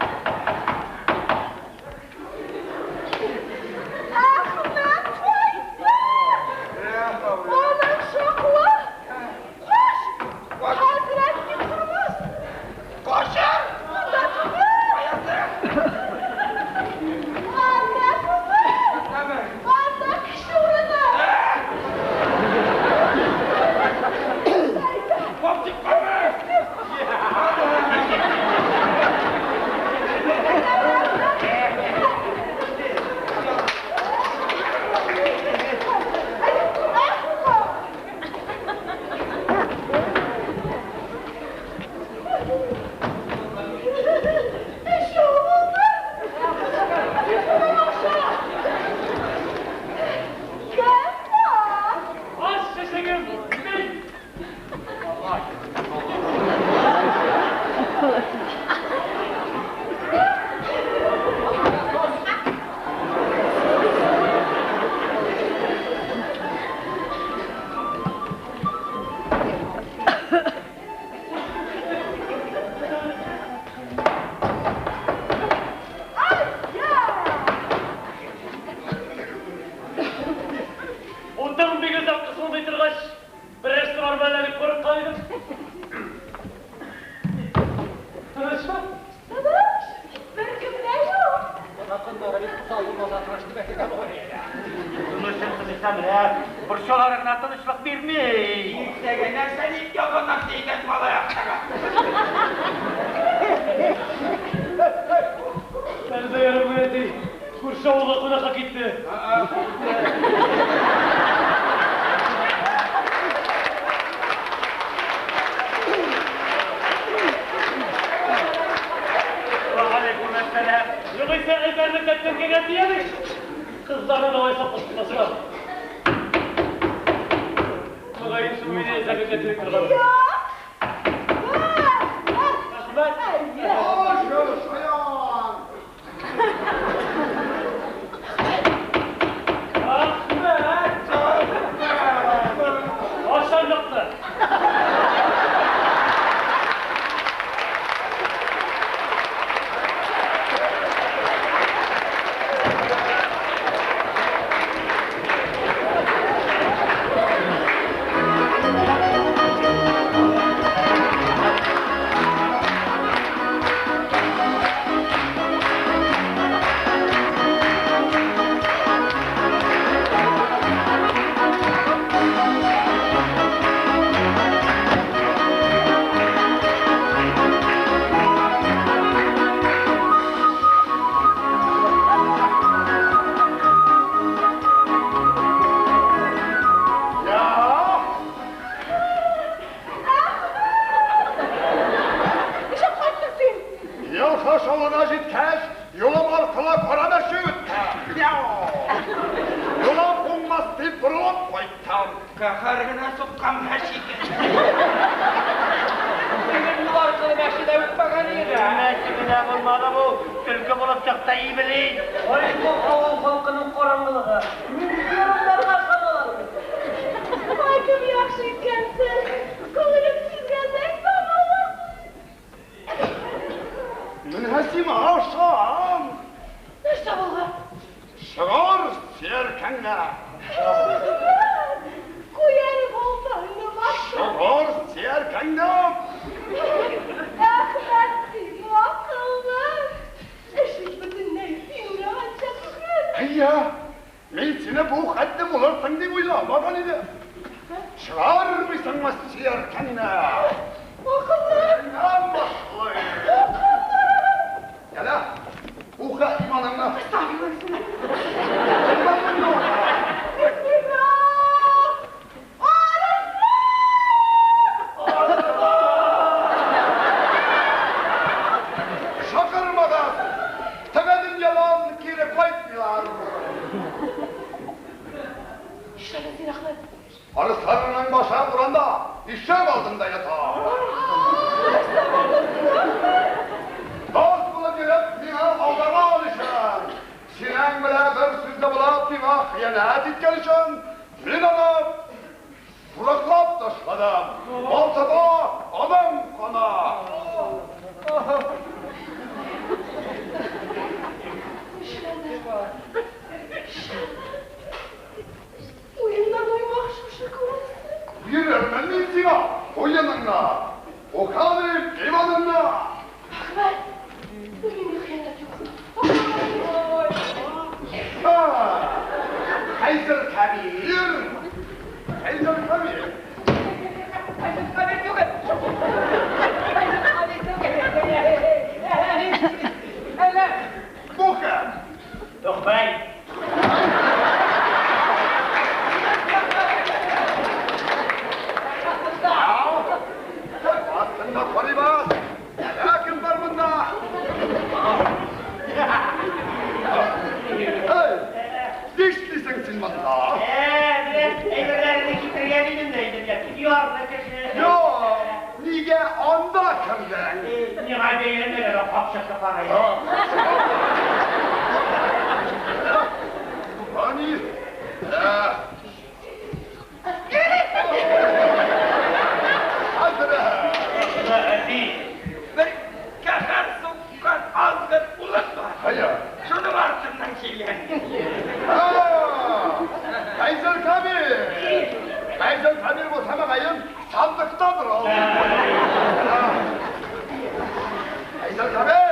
Тынычым тынычта менә, борчалары гына тынычлык бирми. Иртәгә нәрсә дип ягыннан дигән малай актара. Фәрзә ярым әти, күрше авылга кунакка китте. Вәгаләйкүм әссәлам. Югыйсә эзәрлекләп теңкәгә тия бит. Кызларны да алай саклап тотмаслар. Мөгаен шул мине эзәрлекләтеп торган. Юк! Бар, бар. Рәхмәт. Әйе. Шаян! Рәхмәт. Ашарлыкны. Я! Нишләп кайттың син? Елхы шавына җиткәч, юлым аркылы кара мәче үтте. Юлым уңмас дип борылып кайттым. Каһәр генә суккан мәче икән. Бүген юл аркылы мәче дә үтмәгән иде. Мәче генә булмады бу, төлке булып чыкты иблис. Ай, бу авыл халкының караңгылыгы. Нинди урыннарга ышаналар? Ай, кем яхшы иткәнсең. Күңелем сизгәндәй самалар. Менә сиңа ышан. Нәрсә булган? Чыгар серкәңне. Әхмәт! Куй әле балтаңны, башым. Чыгар серкәңне. Әхмәт, син акыллы. Эш бит бөтенләй син уйлаганча түгел. Әйе, мин сине бу хәтле булырсың дип уйламаган идем. Чыгармыйсыңмы серкәңне? Акыллы! Синнән башлый. Яле, уха иманыңны. Иманыңны уха. Бисмилла! Арыслан! Шакырмагыз. Теге дөньядан кире кайтмыйлар. Нишләдең син, Әхмәт? Арысланның башы уранда, ишек алдында ята. Нәрсә булды син, Әхмәт? Дус булып йөреп, миңа алдаган өчен, синең белән бер сүздә булып, миңа хыянәт иткән өчен, мин аны тураклап ташладым. Балтада аның каны. Нишләде? Уеннан уймак шушы күрәсең. Бирермен мин сиңа уеныңны, укалым иманыңны. Әхмәт, бернинди хыянәт юк. Ha! Хәзер Кәбир! Хәзер Кәбир! Хәзер Кабир түгел. Хәзер Кабир түгел. Әллә Бу кем? Тукбай. Астында карыйбыз. Әллә кем бар монда? Эй, нишлисең син монда? Менә әйберләрне китергән идем дә инде. Ярлы кеше. Юк, нигә анда кердең? Миңа бәйләмәләр, акчасы карай. Ани, хәзер. Әти, Бер каһәр суккан азгын улым бар. Хәер. Шуның артыннан килгән. Фәйзел Кәбир! Фәйзел Кәбир булса мөгаен сандыктадыр ул. Фәйзел Кәбир!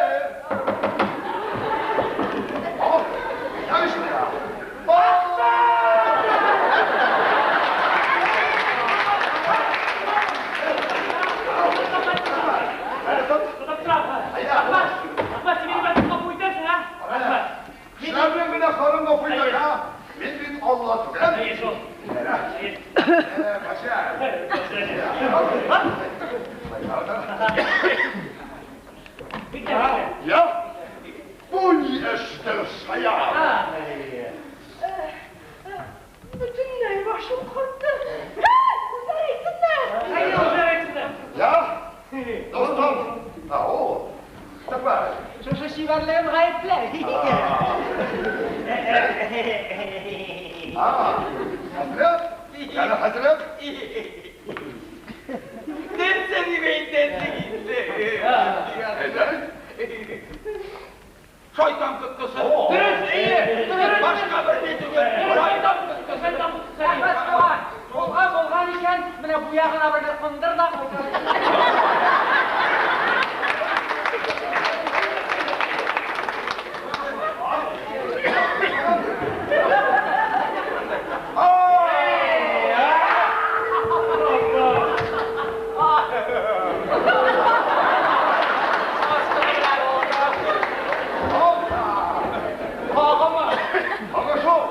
Хәзрәт, әле хәзрәт. Нәрсә дип әйтәсең инде? Әйдә. Шайтан коткысы. Дөрес, әйе. Башка бер ни түгел. Шайтан коткысы. Әхмәт туган, булган булган икән, менә бу ягына бер кундыр да кайтар. Ага шул,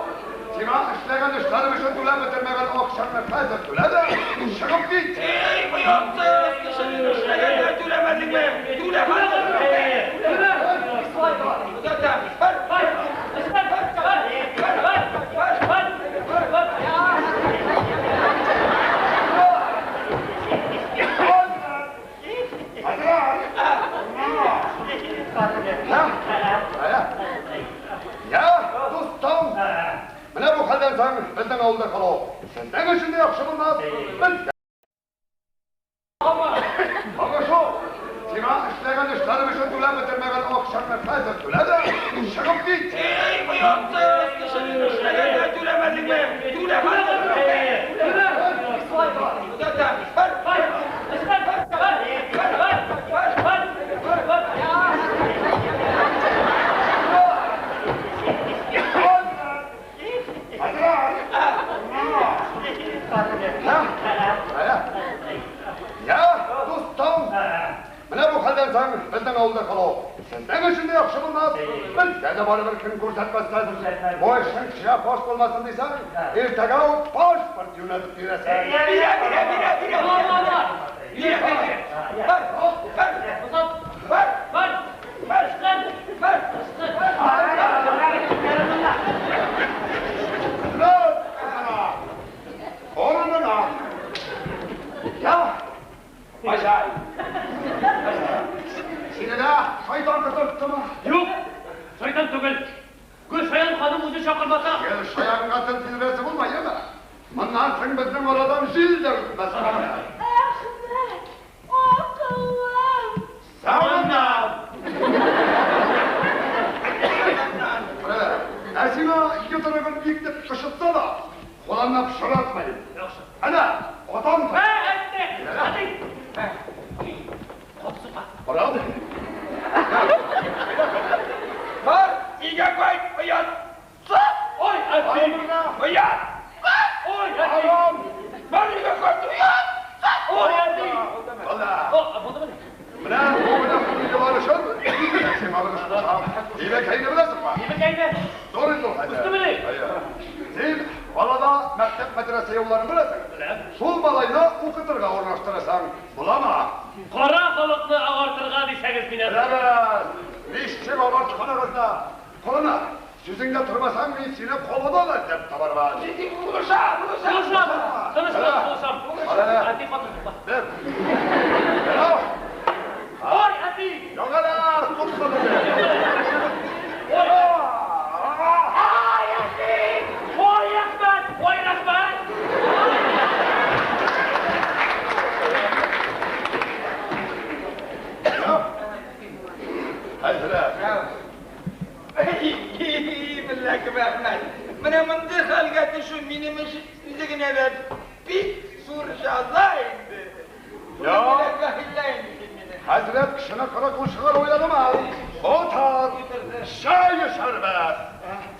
сиңа эшләгән эшләрем өчен түләп бетермәгән акчаңны хәзер түлә дә, чыгып кит. Эй, оятсыз кешенең эшләгәненә түләмәдеңме? Түлә хәзер. Түлә. Озата. Бар, Бар, бар, бар, бар, бар, бар, бар. Я, дустым, менә бу хәлдән соң безнең авылда калу сезнең өчен дә яхшы булмас. Без Ага шул, сиңа эшләгән эшләрем өчен түләп бетермәгән акчаңны хәзер түлә дә, чыгып кит. Эй, оятсыз кешенең эшләгәненә түләмәдеңме? Түлә хәзер. Түлә. Озата. Бар, Бар, бар, бар, бар, бар, бар, бар. Я, дустым, менә бу хәлдән соң безнең авылда калу сезнең өчен дә яхшы булмас. Безгә дә барыбер көн күрсәтмәссез. Бу эшнең кешегә фаш булмасын дисәң, иртәгә үк паспорт юнәтеп бирәсең. Бирә, бирә, бирә, бирә. Бирә, бирә. Бар, бар, бар, Бар, бар, бар. Хәзрәт! Урынына! Я, Бажай. сине дә шайтан котырттымы? Юк, шайтан түгел. Гөлшаян ханым үзе чакырмаса, Гөлшаянга тел тидерәсе булма, яме? Моннан соң безнең арадан җил дә үтмәс. Әхмәт, акыллым. Сагыннан! Ә сиңа йодрыгын биектеп кычытса да, кулыңны пычратмыйм. Яхшы. Әнә, атам Ә, әтте, әти. Кот сука. Барам. Бар, өйгә кайт, оят. Ой, әти. Оят. Ой, әти. Барам. Бар, өйгә кайт, оят. Ой, әти. Булды. О, булдымы? Менә бу гөнаһны юар өчен сиңа бер эш кушам. Димәк, әйне беләсеңме? Димәк, әйне. Зур инде ул хәзер. Үстемени? Әйе. Син балада мәктәп мәдрәсә юлларын беләсең. Беләм. Шул малайны укытырга урнаштырасаң, буламы? Кара халыкны агартырга дисәгез мине. Беләбез. Ничек агартканыгызны. Колына, сүзеңдә тормасаң, мин сине калада да эзләп табармын. Булыша, булыша. Булышам. Тыныч бул, булышам. Әнә. Әти, каты сука. Бер. Әнә. Ой, әти. Яңа туктады. Ой. Ай, әти. Ой, Әхмәт. Ой, рәхмәт. Хәзрәт. Билләһи Әхмәт. Менә мондый хәлгә төшү минем өчен үзе генә дә бик зур җәза инде. Я. Билләһи инде мине. Хәзрәт кешене кырык чыгар уйладымы? Отыр. Чәй эчәрбез.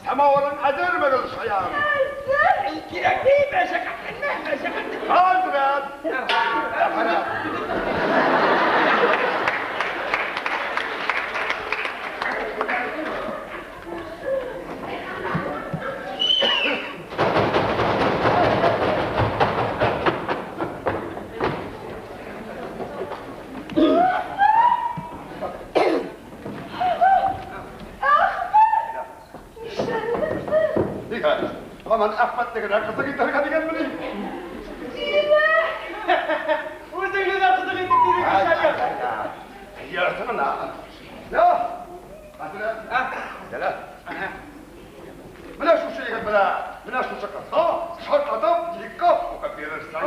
Самавырың әзерме, Гөлшаян? Әзер. Кирәкми, мәшәкатьләнмә, мәшәкатьләнмә. Хәзрәт. Әхәнә. Әхмәт, нишләдең син? Нигә? Һаман Әхмәтне генә кызык итәргә дигәнмени? Димәк, Үзеңне дә кызык итеп бирергә Гөлшаян. Ярсың ана. Я. Хәзрәт. Әнә. Менә шушы Егет белән менә шушы кызга шартлатып никах укып бирерсең.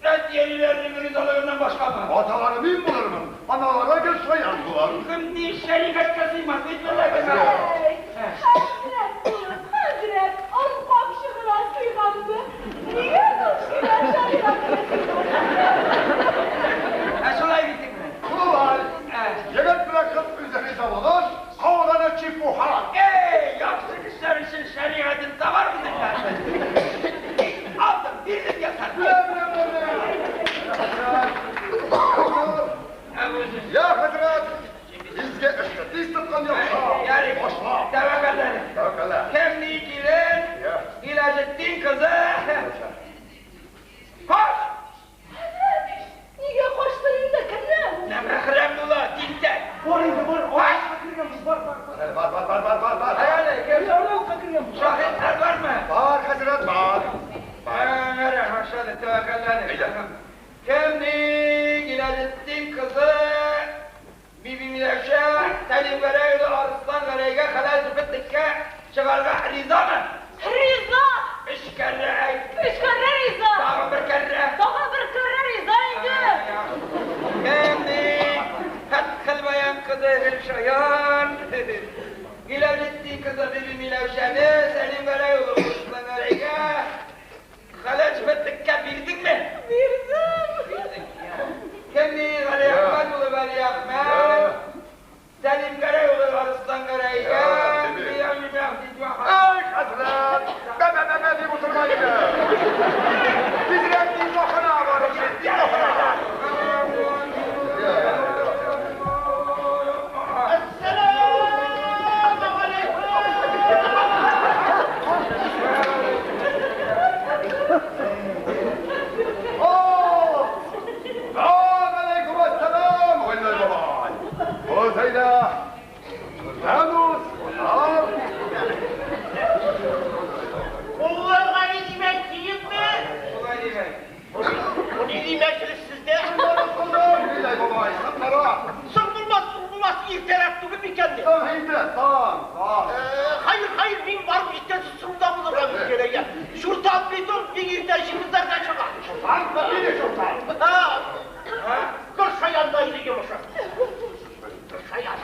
Әти-әниләренең ризалыгыннан башкамы? Аталары мин булырмын, аналары Гөлшаян булыр. Кем ни шәригатькә сыймас бит менә. Хәзрәт, хәзрәт, он капчыгына сыйганны, нигә шул шәригатькә сыймас? Ә шулай бит инде. Шулай. Егет белән кыз үзе риза булгач, калганы чепуха. Эй, яхшы кешеләр өчен шәригатен табарбыз инде. Алдым, бирдем ясар. Ya хәзрәт, изге эшне тиз тоткан яхшы. Башла. Тәвәккәл. Тәвәккәл. Кемни килен? Гыйләҗетдин кызы. Кош! Хәзрәт, нигә качтың инде, кемнән? Нәмәхрәм була, тинтәк. Бар инде, бар. Бар, бар, бар. Бар, бар, бар, бар, бар, бар. Әле, кем? Шаһитлар бармы? Бар, хәзрәт, бар. Әгәр, тәвәккәлләнек. Кемни Гыйләҗетдин кызы Биби Миләүшә Сәлим Гәрәй улы Арыслан Гәрәйгә хәләл җефетлеккә чыгарга ризамы? Риза! Өч кәррә әйт. Өч кәррә риза! Тагын бер кәррә. Тагын бер кәррә риза инде. Кемни Фәтхелбаян кызы Гөлшаян Гыйләҗетдин кызы Биби Миләүшәне Сәлим Гәрәй улы Арыслан Гәрәйгә хәләл җефетлеккә бирдеңме? Бирдем. Кемни Галиәхмәт улы Галиәхмәт Сәлим Гәрәй улы Арыслан Гәрәйгә Эй, хәзрәт, бә-бә-бә дип утырма инде. Тизрәк никахына барып җит, никахына. Әссәләмү галәйкүм. Aleyküm esselam, Гыйләй бабай. Үз әйдә. Күрдәнүз, кунак. Кулларга ни димәк киепме? Шулай димәк. Бу ни димәк сездә? Гыйләй бабай, сыңнара. Соң булмас, соң булмас, иртәрәк түгел микән? Соң инде, соң, соң. Hayır, hayır, мин барып җиткәнче соңда булырга кирәк. Чуртан бит ул, бик иртә җыгызларга чыга. Чуртан? Нинди чуртан? Ха, Гөлшаян да иде йомышы. Гөлшаян.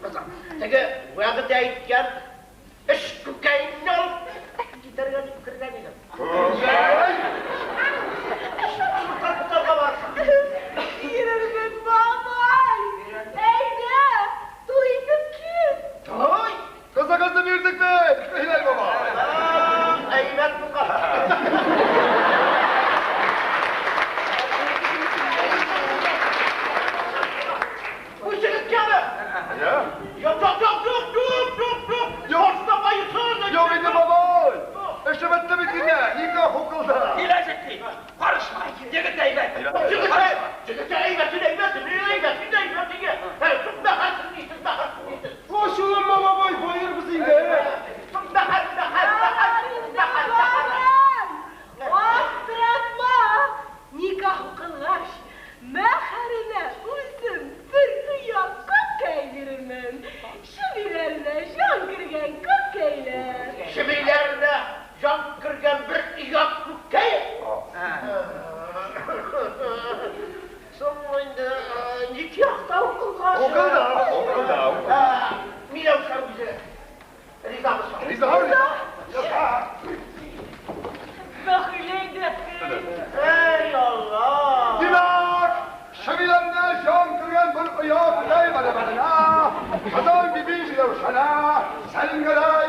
Кызым, теге вәгъдә иткән эш күкәйне алып китәргә дип кергән идем. Күкәй? Чуртан тотарга барсын. Бирермен, бабай. Әйдә, туй итеп кит. Туй? Кызыгызны бирдек бит, Гыйләй бабай. Әйбәт булган. Үзегез кәме? Я? Yok, yok, yok, yok, yok, yok, yok. Yok. Başlamayısın. Yok инде бабай. Эше бетте бит инде, никах укылды. Гыйләҗетдин, карышма. Егет әйбәт. Егет, егет әйбәт, әйбәт, әйбәт, әйбәт, әйбәт. Мәхәрсен нисез, мәхәрсен нисез. Ачуланма, бабай, баербыз инде. Мәхәр, мәхәр, мәхәр, мәхәр, мәхәр. Аптыратма! Никах укылгач, мәһәренә үзем бер оя күкәй бирермен. Чебиләренә җан кергән күкәйләр. Чебиләренә җан кергән бер оя күкәй. Соң инде никах та укылгач. Укылды, укылды. Миләүшә үзе ризамы соң? Риза, риза. Бәхиле инде. Ey Allah! Димәк, чебиләренә җан кергән бер оя күкәй бәрабәренә, Кызың Биби Миләүшәне Сәлим Гәрәй